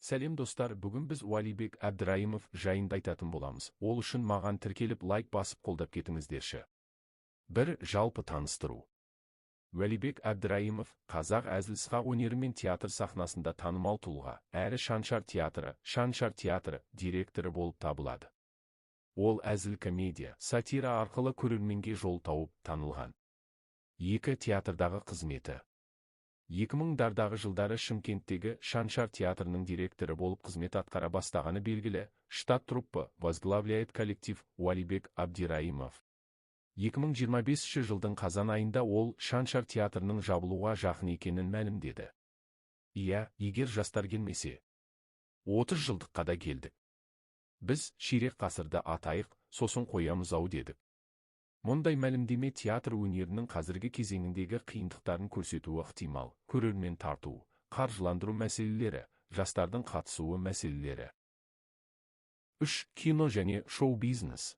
Сәлем, достар! Бүгін біз Уәлибек Әбдірайымов жайында айтатын боламыз. Ол үшін маған тіркеліп, лайк басып, қолдап кетіңіздерші. Бір жалпы таныстыру. Уәлибек Әбдірайымов – қазақ әзіл-сықақ өнері мен театр сахнасында танымал тұлға, әрі Шаншар театры, Шаншар театры директоры болып табылады. Ол әзіл, комедия, сатира арқылы көрерменге жол тауып, танылған. Екі, театрдағы қызметі. 2000-дардағы жылдары Шымкенттегі Шаншар театрының директоры болып қызмет атқара бастағаны белгілі. Штат труппы, возглавляет коллектив Уалибек Абдираимов. 2025 жылдың қазан айында ол Шаншар театрының жабылуға жақын екенін мәлімдеді. Иә, егер жастар келмесе. 30 жылдыққа да келдік. Біз ширек ғасырды атайық, сосын қоямыз ау дедік. Мұндай мәлімдеме театр өнерінің қазіргі кезеңіндегі қиындықтарын көрсетуі ықтимал: көрермен тарту, қаржыландыру мәселелері, жастардың қатысуы мәселелері. Үш, кино және шоу-бизнес.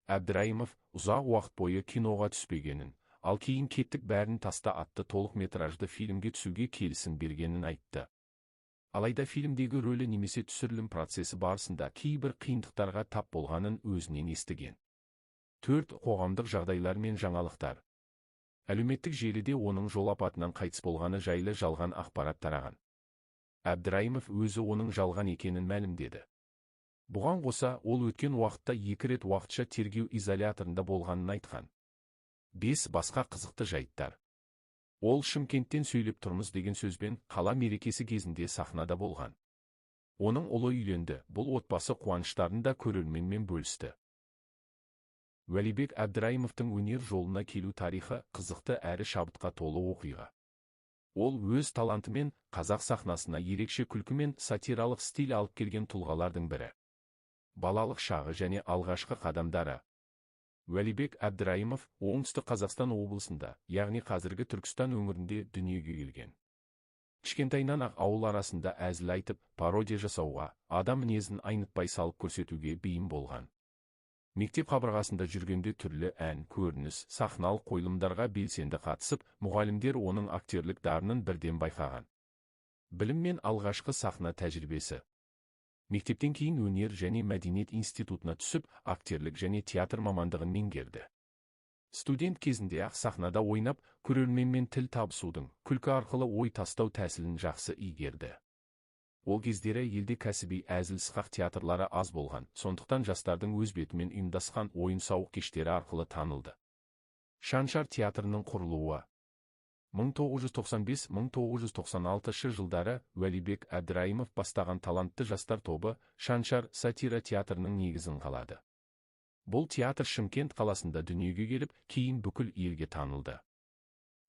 Әбдірайымов ұзақ уақыт бойы киноға түспегенін, ал кейін «Кеттік, бәрін таста» атты толық метражды фильмге түсуге келісім бергенін айтты. Алайда фильмдегі рөлі немесе түсірілім процесі барысында кейбір қиындықтарға тап болғанын өзінен естіген. Төрт, қоғамдық жағдайлар мен жаңалықтар. Әлеуметтік желіде оның жол апатынан қайтыс болғаны жайлы жалған ақпарат тараған. Әбдірайымов өзі оның жалған екенін мәлімдеді. Бұған қоса, ол өткен уақытта екі рет уақытша тергеу изоляторында болғанын айтқан. Бес, басқа қызықты жайттар. Ол «Шымкенттен сөйлеп тұрмыз» деген сөзбен қала мерекесі кезінде сахнада болған. Оның ұлы үйленді, бұл отбасы қуаныштарын да көрерменмен бөлісті. Уәлибек Әбдірайымовтың өнер жолына келу тарихы – қызықты әрі шабытқа толы оқиға. Ол өз талантымен қазақ сахнасына ерекше күлкі мен сатиралық стиль алып келген тұлғалардың бірі. Балалық шағы және алғашқы қадамдары. Уәлибек Әбдірайымов Оңтүстік Қазақстан облысында, яғни қазіргі Түркістан өңірінде дүниеге келген. Кішкентайынан ақ ауыл арасында әзіл айтып, пародия жасауға, адам мінезін айнытпай салып көрсетуге бейім болған. Мектеп қабырғасында жүргенде түрлі ән, көрініс, сахналық қойылымдарға белсенді қатысып, мұғалімдер оның актерлік дарынын бірден байқаған. Білім мен алғашқы сахна тәжірибесі. Мектептен кейін өнер және мәдениет институтына түсіп, актерлік және театр мамандығын меңгерді. Студент кезінде ақ сахнада ойнап, көрерменмен тіл табысудың, күлкі арқылы ой тастау тәсілін жақсы игерді. Ол кездері елде кәсіби әзіл-сықақ театрлары аз болған, сондықтан жастардың өз бетімен ұйымдасқан ойын-сауық кештері арқылы танылды. Шаншар театрының құрылуы. 1995-1996 жылдары Уәлибек Әбдірайымов бастаған талантты жастар тобы Шаншар сатира театрының негізін қалады. Бұл театр Шымкент қаласында дүниеге келіп, кейін бүкіл елге танылды.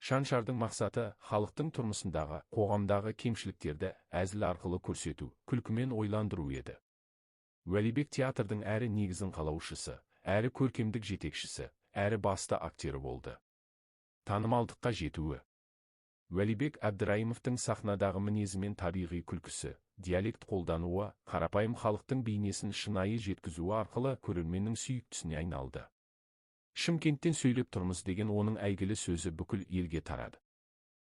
Шаншардың мақсаты – халықтың тұрмысындағы, қоғамдағы кемшіліктерді әзіл арқылы көрсету, күлкімен ойландыру еді. Уәлибек театрдың әрі негізін қалаушысы, әрі көркемдік жетекшісі, әрі басты актері болды. Танымалдыққа жетуі. Уәлибек Әбдірайымовтың сахнадағы мінезі мен табиғи күлкісі, диалект қолдануы, қарапайым халықтың бейнесін шынайы жеткізуі арқылы көрерменнің сүйіктісіне айналды. «Шымкенттен сөйлеп тұрмыз» деген оның әйгілі сөзі бүкіл елге тарады.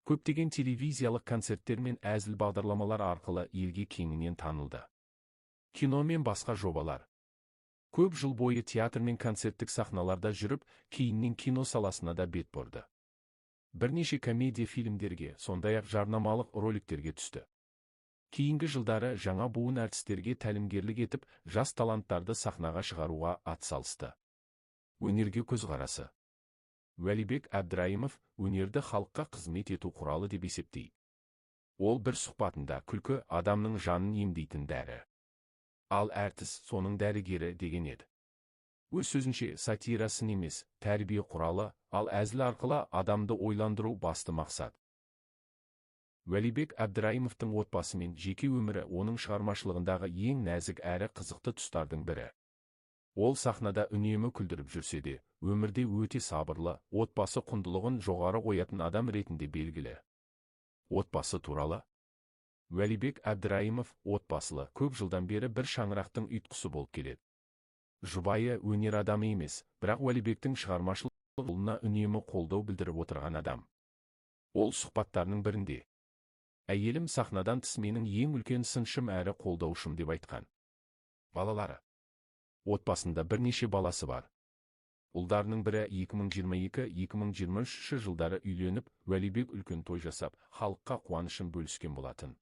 Көптеген телевизиялық концерттер мен әзіл бағдарламалар арқылы елге кеңінен танылды. Кино мен басқа жобалар. Көп жыл бойы театр мен концерттік сахналарда жүріп, кейіннен кино саласына да бет бұрды. Бірнеше комедия фильмдерге, сондай-ақ жарнамалық роликтерге түсті. Кейінгі жылдары жаңа буын әртістерге тәлімгерлік етіп, жас таланттарды сахнаға шығаруға атсалысты. Өнерге көзқарасы. Уәлибек Әбдірайымов өнерді халыққа қызмет ету құралы деп есептейді. Ол бір сұхбатында: «Күлкі – адамның жанын емдейтін дәрі, ал әртіс – соның дәрігері», – деген еді. Өз сөзінше, сатира сын емес, тәрбие құралы, ал әзіл арқылы адамды ойландыру – басты мақсат. Уәлибек Әбдірайымовтың отбасы мен жеке өмірі оның шығармашылығындағы ең нәзік әрі қызықты тұстардың бірі. Ол сахнада үнемі күлдіріп жүрсе де, өмірде өте сабырлы, отбасы құндылығын жоғары қоятын адам ретінде белгілі. Отбасы туралы. Уәлибек Әбдірайымов отбасылы, көп жылдан бері бір шаңырақтың ұйытқысы болып келеді. Жұбайы өнер адамы емес, бірақ Уәлибектің шығармашылық жолына үнемі қолдау білдіріп отырған адам. Ол сұхбаттарының бірінде: Әйелім сахнадан тыс менің ең үлкен сыншым әрі қолдаушым деп айтқан. Балалары. Отбасында бірнеше баласы бар. Ұлдарының бірі 2022-2023 жылдары үйленіп, Уәлибек үлкен той жасап, халыққа қуанышын бөліскен болатын.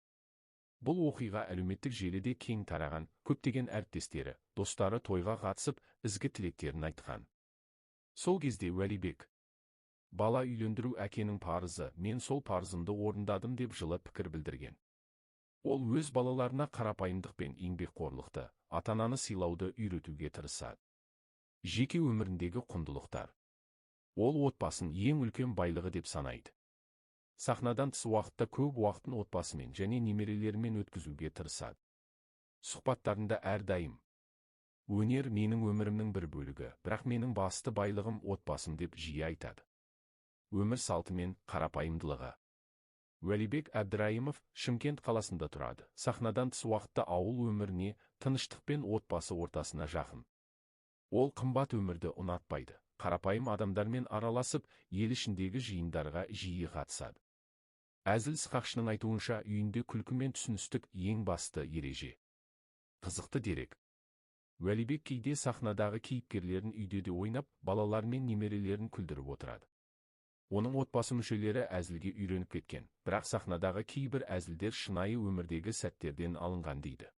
Бұл оқиға әлеуметтік желіде кең тараған, көптеген әріптестері, достары тойға қатысып, ізгі тілектерін айтқан. Сол кезде Уәлибек: "Бала үйлендіру әкенің парызы, мен сол парызымды орындадым" деп жылы пікір білдірген. Ол өз балаларына қарапайымдық пен еңбекқорлықты, ата-ананы сыйлауды үйретуге тырысады. Жеке өміріндегі құндылықтар. Ол отбасын ең үлкен байлығы деп санайды. Сахнадан тыс уақытта көп уақытын отбасымен және немерелерімен өткізуге тырысады. Сұхбаттарында әрдайым: "Өнер менің өмірімнің бір бөлігі, бірақ менің басты байлығым отбасым" деп жиі айтады. Өмір салты мен қарапайымдылығы. Уәлибек Әбдірайымов Шымкент қаласында тұрады. Сахнадан тыс уақытта ауыл өміріне, тыныштық пен отбасы ортасына жақын. Ол қымбат өмірді ұнатпайды. Қарапайым адамдармен араласып, ел ішіндегі жиындарға жиі қатысады. Әзіл сықақшының айтуынша, үйінде күлкі мен түсіністік ең басты ереже. Қызықты дерек. Уәлибек кейде сахнадағы кейіпкерлерін үйде де ойнап, балалар мен немерелерін күлдіріп отырады. Оның отбасы мүшелері әзілге үйреніп кеткен, бірақ сахнадағы кейбір әзілдер шынайы өмірдегі сәттерден алынған дейді.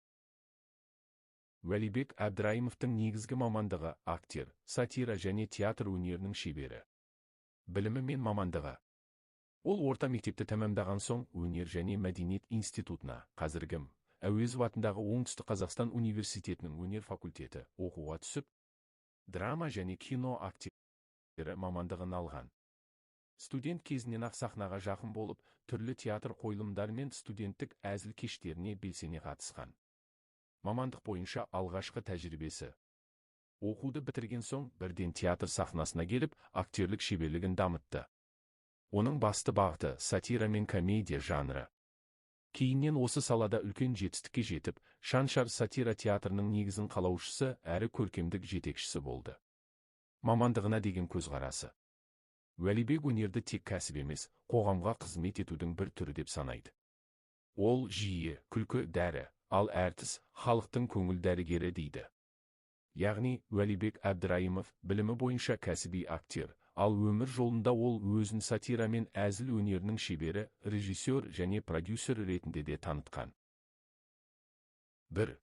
Уәлибек Әбдірайымовтың негізгі мамандығы актер, сатира және театр өнерінің шебері. Білімі мен мамандығы. Ол орта мектепті тәмамдаған соң Өнер және мәдениет институтына, қазіргі Әуезов атындағы Оңтүстік Қазақстан университетінің өнер факультеті, оқуға түсіп, драма және кино актері мамандығын алған. Студент кезінен-ақ сахнаға жақын болып, түрлі театр қойылымдары мен студенттік әзіл кештеріне белсене қатысқан. Мамандық бойынша алғашқы тәжірибесі. Оқуды бітірген соң бірден театр сахнасына келіп, актерлік шеберлігін дамытты. Оның басты бағыты сатира мен комедия жанры. Кейіннен осы салада үлкен жетістікке жетіп, Шаншар сатира театрының негізін қалаушысы әрі көркемдік жетекшісі болды. Мамандығына деген көзқарасы. Уәлибек өнерді тек кәсіп емес, қоғамға қызмет етудің бір түрі деп санайды. Ол жиі: "Күлкі дәрі, ал әртіс халықтың көңіл дәрігері" дейді. Яғни, Уәлибек Әбдірайымов білімі бойынша кәсіби актер, ал өмір жолында ол өзін сатира мен әзіл өнерінің шебері, режиссер және продюсер ретінде де танытқан. 1.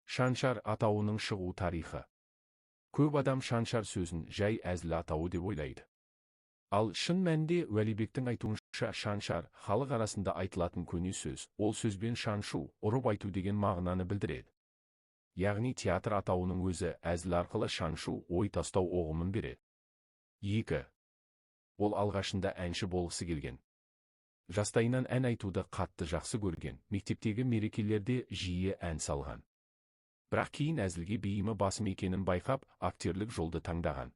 Шаншар атауының шығу тарихы. Көп адам Шаншар сөзін жай әзіл атауы деп ойлайды. Ал шын мәнінде Уәлибектің айтуынша, Шаншар халық арасында айтылатын көне сөз, ол сөзбен шаншу, ұрып айту деген мағынаны білдіреді. Яғни театр атауының өзі әзіл арқылы шаншу, ой тастау ұғымын береді. 2. Ол алғашында әнші болғысы келген. Жастайынан ән айтуды қатты жақсы көрген, мектептегі мерекелерде жиі ән салған. Бірақ кейін әзілге бейімі басым екенін байқап, актерлік жолды таңдаған.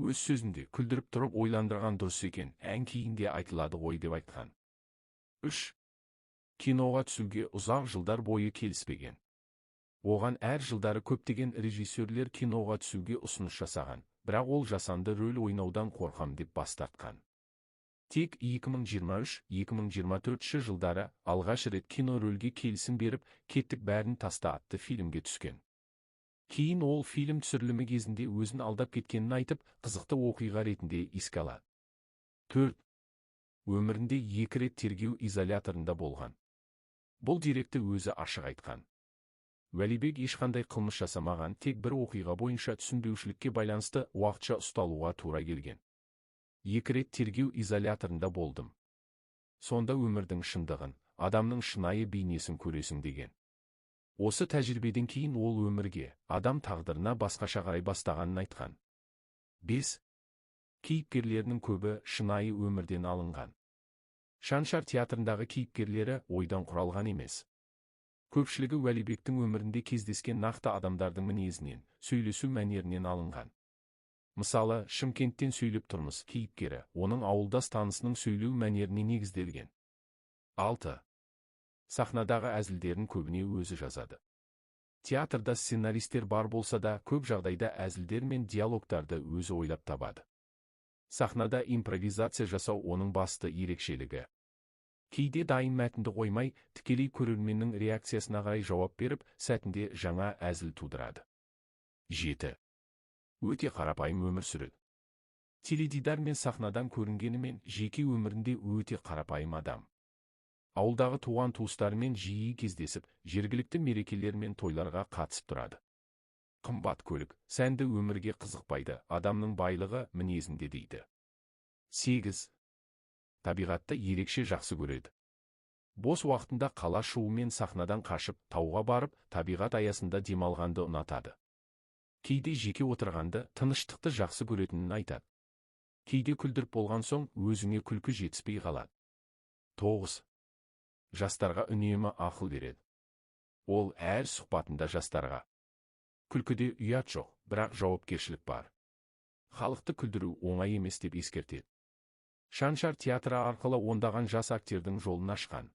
Өз сөзінде: "Күлдіріп тұрып ойландырған дұрыс екен, ән кейін де айтылады ғой" деп айтқан. 3. Киноға түсуге ұзақ жылдар бойы келіспеген. Оған әр жылдары көптеген режиссерлер киноға түсуге ұсыныс жасаған, бірақ ол жасанды рөл ойнаудан қорқам деп бас тартқан. Тек 2023-2024 жылдары алғаш рет кино рөлге келісім беріп, "Кеттік, бәрін таста" атты фильмге түскен. Кейін ол фильм түсірілімі кезінде өзін алдап кеткенін айтып, қызықты оқиға ретінде еске алады. 4. Өмірінде 2 рет тергеу изоляторында болған. Бұл деректі өзі ашық айтқан. Уәлибек ешқандай қылмыс жасамаған, тек бір оқиға бойынша түсінбеушілікке байланысты уақытша ұсталуға тура келген. 2 рет тергеу изоляторында болдым. Сонда өмірдің шындығын, адамның шынайы бейнесін көресің деген. Осы тәжірибеден кейін ол өмірге, адам тағдырына басқаша қарай бастағанын айтқан. 5. Кейіпкерлерінің көбі шынайы өмірден алынған. Шаншар театрындағы кейіпкерлері ойдан құралған емес. Көпшілігі Уәлибектің өмірінде кездескен нақты адамдардың мінезінен, сөйлесу мәнерінен алынған. Мысалы, "Шымкенттен сөйлеп тұрмыз" кейіпкері оның ауылдас танысының сөйлеу мәнеріне негізделген. 6. Сахнадағы әзілдерін көбіне өзі жазады. Театрда сценаристер бар болса да, көп жағдайда әзілдер мен диалогтарды өзі ойлап табады. Сахнада импровизация жасау оның басты ерекшелігі. Кейде дайын мәтінді қоймай, тікелей көрерменнің реакциясына қарай жауап беріп, сәтінде жаңа әзіл тудырады. 7. Өте қарапайым өмір сүреді. Теледидар мен сахнадан көрінгенімен жеке өмірінде өте қарапайым адам. Ауылдағы туған туыстарымен жиі кездесіп, жергілікті мерекелер мен тойларға қатысып тұрады. Қымбат көлік, сәнді өмірге қызықпайды, адамның байлығы мінезінде дейді. 8. Табиғатты ерекше жақсы көреді. Бос уақытында қала шуымен сахнадан қашып, тауға барып, табиғат аясында демалғанды ұнатады. Кейде жеке отырғанды, тыныштықты жақсы көретінін айтады. Кейде күлдіріп болған соң, өзіңе күлкі жетіспей қалады. 9. Жастарға үнемі ақыл береді. Ол әр сұхбатында жастарға: "Күлкіде ұят жоқ, бірақ жауапкершілік бар. Халықты күлдіру оңай емес", – деп ескертеді. Шаншар театры арқылы ондаған жас актердің жолын ашқан.